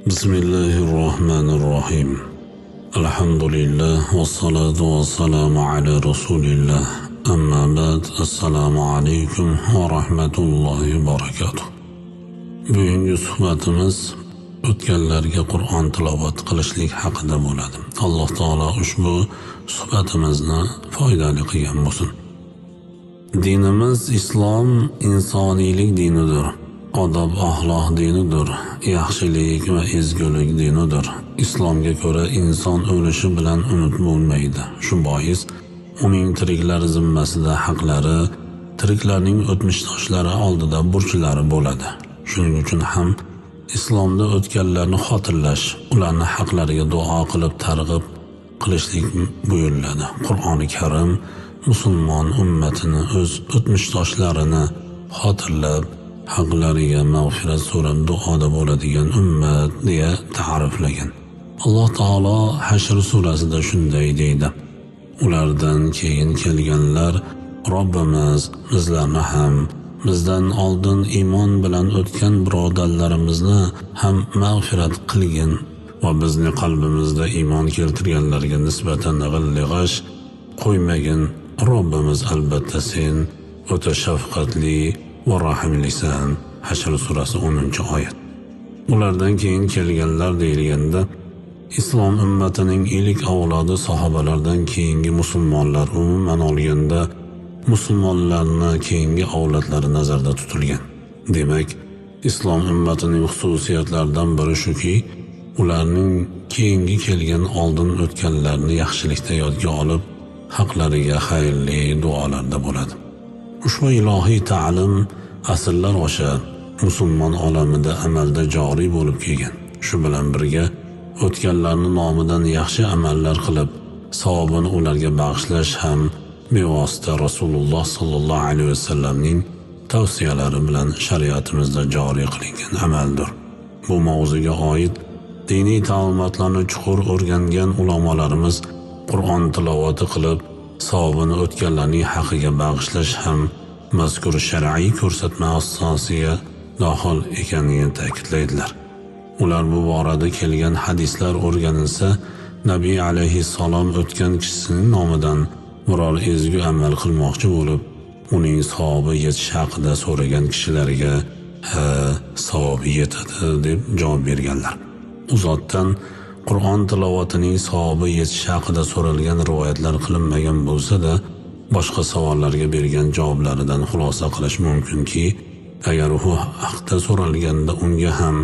Bismillahirrohmanirrohim. Alhamdulillah vassalotu vassalamu ala rasulillah. Amma ba'd. Assalomu alaykum va rahmatullohi va barakatuh. Bugungi suhbatimiz o'tganlarga Qur'on tilovat qilishlik haqida bo'ladi. Alloh taolo ushbu suhbatimizni foydali qilgan bo'lsin. Dinimiz islom insoniylik dinidir. Odob axloq dinidir, yaxshilik va ezgulik dinidir. Islomga ko'ra inson o'lishi bilan unut bo'lmaydi. Shu bois uning tiriklar zimmasida haqlari, tiriklarning o'tmishdoshlari oldida burchlari bo'ladi. Shuning uchun ham islomda o'tganlarni xotirlash, ularni haqlariga duo qilib targ'ib qilishlik buyuriladi. Qur'oni Karim musulmon ummatini o'z o'tmishdoshlarini xotirlab, haqlariga mag'firat so'rab duoda bo'ladigan ummat deya ta'riflagan. Alloh taolo Hashr surasida shunday deydi: Ulardan keyin kelganlar Robbimiz bizlarni ham, bizdan oldin iymon bilan o'tgan birodarlarimizni ham mag'firat qilgin va bizni qalbimizda iymon keltirganlarga nisbatan g'illig'ash qo'ymagin. Robbimiz albatta sen o'ta shafqatli va rahimlisan. Hashr surasi 10-oyat. Ulardan keyin kelganlar deyilganda islom ummatining ilk avlodi sahobalardan keyingi musulmonlar, umuman olganda musulmonlarni keyingi avlodlari nazarda tutilgan. Demak, islom ummatining xususiyatlaridan biri shuki, ularning keyingi kelgan oldin o'tganlarni yaxshilikda yodga olib, haqlariga xayrli duolarda bo'ladi. Ushbu ilohiy ta'lim asrlar osha musulmon olamida amalda joriy bo'lib kelgan. Shu bilan birga o'tganlarning nomidan yaxshi amallar qilib, savobini ularga bag'ishlash ham bevosita Rasululloh sallallohu alayhi vasallamning tavsiyalari bilan shariatimizda joriy qilingan amaldir. Bu mavzuga oid diniy ta'limotlarni chuqur o'rgangan ulamolarimiz Qur'on tilovati qilib, savobini o'tganlarning haqiga bag'ishlash ham mazkur shar'iy ko'rsatma asosiga daxil ekanligini ta'kidlaydilar. Ular bu borada kelgan hadislar o'rganilsa, Nabiy alayhissalom o'tgan kishisining nomidan biror ezgu amal qilmoqchi bo'lib, uning savobi yetishi haqida so'ragan kishilarga ha, savobi yetadi deb javob berganlar. U zotdan Qur'on tilovatining savobi yetishi haqida so'ralgan rivoyatlar qilinmagan bo'lsa-da, boshqa savollarga bergan javoblaridan xulosa qilish mumkinki, agar u haqda so'ralganda unga ham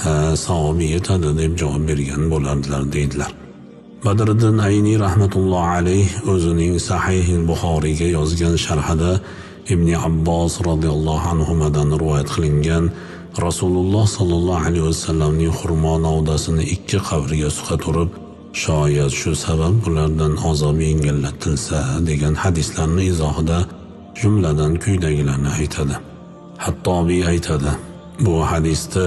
ha, savobi yetadi deb javob bergan bo'lardilar deydilar. Badriddin Ayni rahmatullohi alayh o'zining Sahih Buxoriyga yozgan sharhida Ibn Abbos radhiyallohu anhumadan rivoyat qilingan Rasululloh sallallohu alayhi vasallamning xurmo novdasini ikki qabriga suqa turib, shoyat shu sabab bulardan azob yengillatilsa degan hadislarni izohida jumladan quyidagilarni aytadi. Hattobiy aytadi: bu hadisda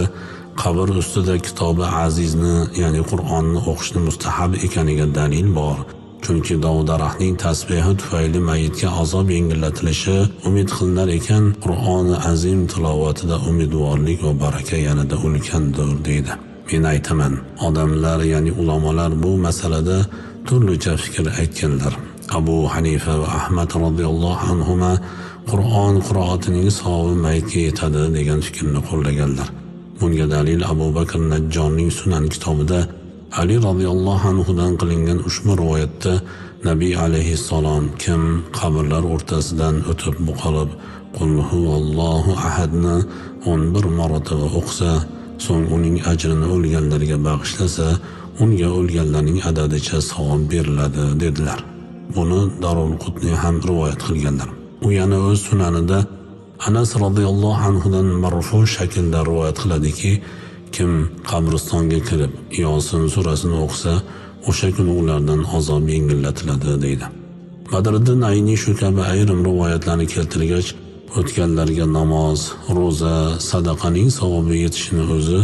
qabr ustida kitobi azizni, ya'ni Qur'onni o'qishni mustahab ekaniga dalil bor. Chunki dov-daraxtning tasbihi tufayli mayitga azob yengillatilishi umid qilinar ekan, Qur'oni azim tilovatida umidvorlik va baraka yanada ulkandir deydi. Men aytaman, odamlar, ya'ni ulamolar bu masalada turlicha fikr aytganlar. Abu Hanifa va Ahmad radhiyallohu anhuma Qur'on qiroatining savobi mayitga yetadi degan fikrni qo'llaganlar. Bunga dalil Abu Bakr Najjonning Sunan kitobida Ali radhiyallohu anhudan qilingan ushbu rivoyatda Nabiy alayhissalom kim qabrlar o'rtasidan o'tib qolib Qul huvallohu ahadni 11 marotaba o'qisa, so'ng uning ajrini o'lganlarga bag'ishlasa, unga o'lganlarning adadicha savob beriladi dedilar. Buni Darul Qutni ham rivoyat qilganlar. U yana o'z sunanida Anas radhiyallohu anhudan marfu shaklda rivoyat qiladiki, kim qabristonga kirib Yosin surasini o'qisa, o'sha kuni ulardan azob yengillatiladi deydi. Badriddin Ayni shu kabi ayrim rivoyatlarni keltirgach, o'tganlarga namoz, ro'za, sadaqaning savobi yetishini o'zi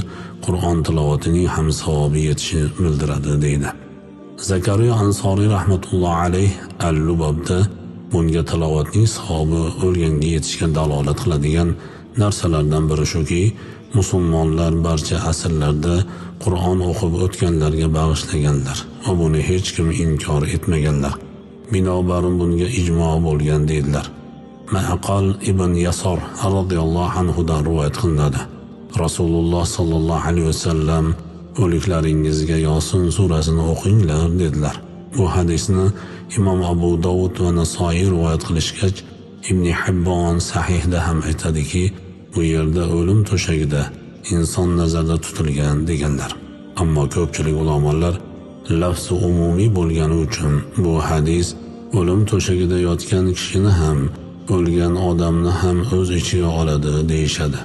Qur'on tilovatining ham savobi yetishini bildiradi deydi. Zakariya Ansoriy rahmatullohi alayh Al-Lubabda Bunga tilovatning savobi o'lganga yetishga dalolat qiladigan narsalardan biri shuki, musulmonlar barcha asrlarda Qur'on o'qib o'tganlarga bag'ishlaganlar va buni hech kim inkor etmaganlar. Binobarin bunga ijmo bo'lgan deydilar. Ma'qal ibn Yasor radhiyallohu anhudan rivoyat qilinadi. Rasululloh sallallohu alayhi vasallam o'liklaringizga Yosin surasini o'qinglar dedilar. Bu hadisni Imom Abu Dovud va Nasoiy rivoyat qilishgach, Ibn Hibbon sahihda ham aytadiki, bu yerda o'lim to'shagida inson nazarda tutilgan deganlar. Ammo ko'pchilik ulamolar lafzi umumiy bo'lgani uchun bu hadis o'lim to'shagida yotgan kishini ham, o'lgan odamni ham o'z ichiga oladi deyishadi.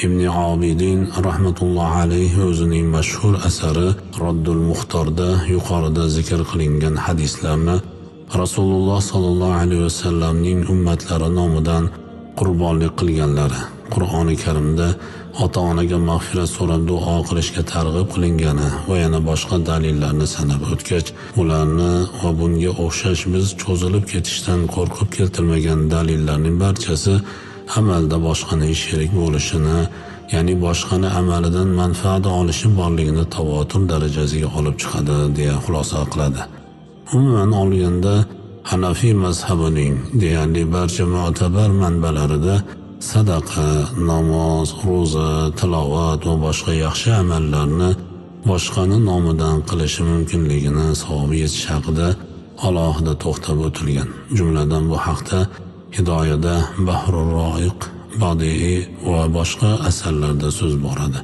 Ibn Obidin rahmatullohi alayhi o'zining mashhur asari Raddul Muxtorda yuqorida zikr qilingan hadislarni Rasululloh sallallohu alayhi vasallamning ummatlari nomidan qurbonlik qilganlari, Qur'oni Karimda ota-onaga mag'firat so'rab duo qilishga targ'ib qilingani va yana boshqa dalillarni sanab o'tgach, ularni va bunga o'xshash biz cho'zilib ketishdan qo'rqib keltirmagan dalillarning barchasi amalda boshqaning sherik bo'lishini, ya'ni boshqani amalidan manfaat olishi borligini tavotur darajasiga olib chiqadi deya xulosa qiladi. Umuman olganda Hanafiy mazhabining deyarli barcha mo'tabar manbalarida sadaqa, namoz, ro'za, tilovat va boshqa yaxshi amallarni boshqani nomidan qilishi mumkinligini savobi yetishi haqida alohida to'xtab o'tilgan. Jumladan bu haqda Hidoyada, Bahrur Roiq, Badiiy va boshqa asarlarda so'z boradi.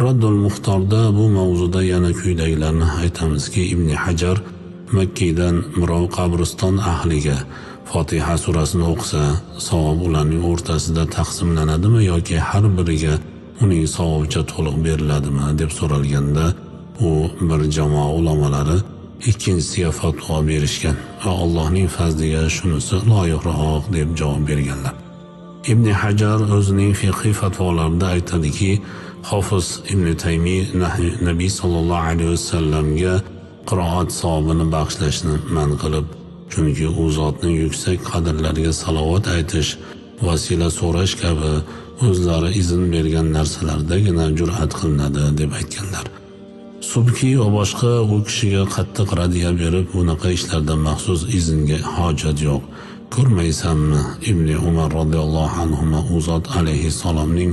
Raddul Muxtorda bu mavzuda yana quyidagilarni aytamizki, Ibn Hajar Makkidan birov qabriston ahliga Fotiha surasini o'qisa, savob ularning o'rtasida taqsimlanadimi yoki har biriga uning savobicha to'liq beriladimi deb so'ralganda, u bir jamoa ulamoları ikkinchisiga fatvo berishgan va Allohning fazliga shunisi loyiqroq deb javob berganlar. Ibn Hajar o'zining fiqhiy fatvolarida aytadiki, Hofiz Ibn Taymiy Nabiy sallallohu alayhi vasallamga qiroat savobini bag'ishlashni man qilib, chunki u zotning yuksak qadrlariga salovat aytish, vasila so'rash kabi o'zlari izn bergan narsalardagina jur'at qilinadi deb aytganlar. Subki va boshqa u kishiga qattiq radiya berib, bunaqa ishlardan maxsus iznga hojat yo'q. Ko'rmaysanmi, Ibn Umar radhiyallohu anhu u zot alayhissalomning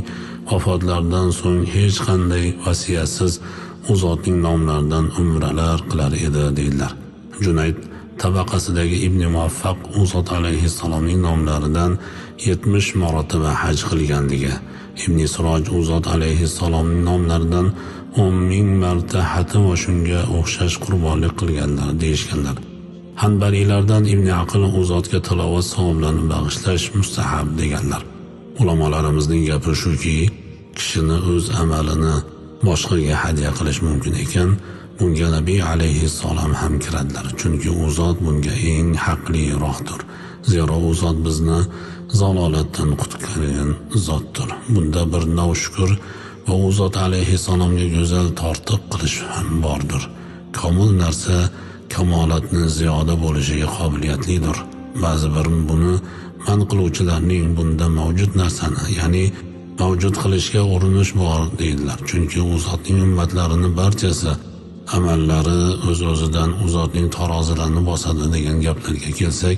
vafotlaridan so'ng hech qanday vasiyatsiz u zotning nomlaridan umralar qilar edi deydilar. Junayd tabaqasidagi Ibn Muvaffaq u zot alayhissalomning nomlaridan 70 marotaba haj qilganligi, Ibn Siroj u zot alayhissalomning nomlaridan 10,000 marta hatm va shunga o'xshash qurbonlik qilganlar deyishganlar. Hanbaliylardan Ibn Aql u zotga tilovat savoblarini bag'ishlash mustahab deganlar. Ulamolarimizning gapi shuki, kishini o'z amalini boshqaga hadya qilish mumkin ekan, bunga Nabiy alayhissalom ham kiradilar, chunki u zot bunga eng haqliroqdir. Zero u zot bizni zalolatdan qutqargan zotdir. Bunda bir nav shukr va u zot alayhissalomga go'zal tortiq qilish ham bordir. Komil narsa kamolatni ziyoda bo'lishiga qobiliyatlidir. Ba'zi bir buni man qiluvchilarning bunda mavjud narsani, ya'ni mavjud qilishga urinish bor deydilar. Chunki u zotning ummatlarini barchasi amallari o'z-o'zidan u zotning tarozilarini bosadi degan gaplarga kelsak,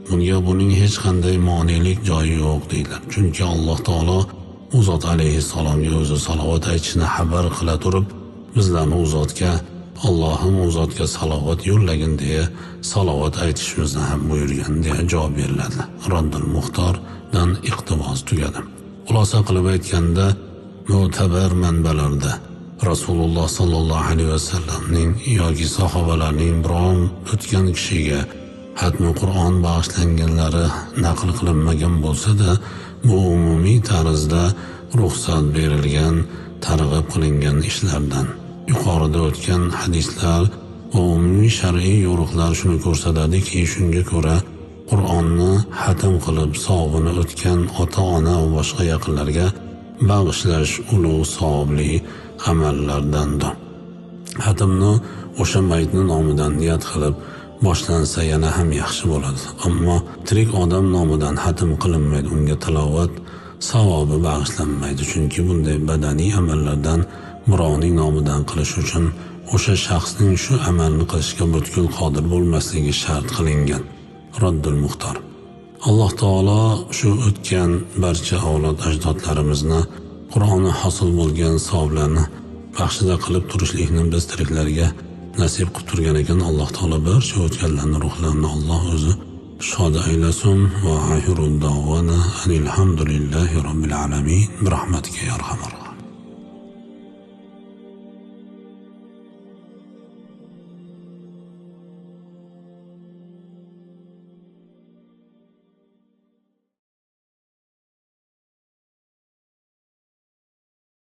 bunga buning hech qanday ma'nilik joyi yo'q deydilar. Chunki Alloh taolo u zot alayhissalomga o'zi salovat aytishni xabar qila turib, bizlarni u zotga Allohim u zotga salovat yo'llagin deya salovat aytishimizni ham buyurgan deya javob beriladi. Raddul Muxtordan iqtibos tugadi. Xulosa qilib aytganda, mo'tabar manbalarda Rasululloh sallallohu alayhi vasallamning yoki sahobalarning biron o'tgan kishiga hatmi Qur'on bag'ishlanganlari naql qilinmagan bo'lsa-da, bu umumiy tarzda ruxsat berilgan, targ'ib qilingan ishlardan. Yuqorida o'tgan hadislar va umumiy shar'iy yo'riqlar shuni ko'rsatadiki, shunga ko'ra Qur'onni hatm qilib savobini o'tgan ota-ona va boshqa yaqinlarga bag'ishlash ulug' savobli amallardandir. Hatmni o'sha mayitning nomidan niyat qilib, boshlansa yana ham yaxshi bo'ladi. Ammo tirik odam nomidan xatm qilinmaydi, unga tilovat savobi bag'ishlanmaydi, chunki bunday badaniy amallardan birovning nomidan qilish uchun o'sha shaxsning shu amalni qilishga butkul qodir bo'lmasligi shart qilingan. Raddul Muxtor. Alloh taolo shu o'tgan barcha avlod ajdodlarimizni Qur'oni hosil bo'lgan savoblarni baxshida qilib turishlikni biz tiriklarga nasib qilib turgan ekan. Alloh taolo barcha o'tganlarni ruhlarini Alloh o'zi shod aylasin. Va axiru da'vana anil hamdulillahi robbil alamin. Bi rahmatika ya arhamar.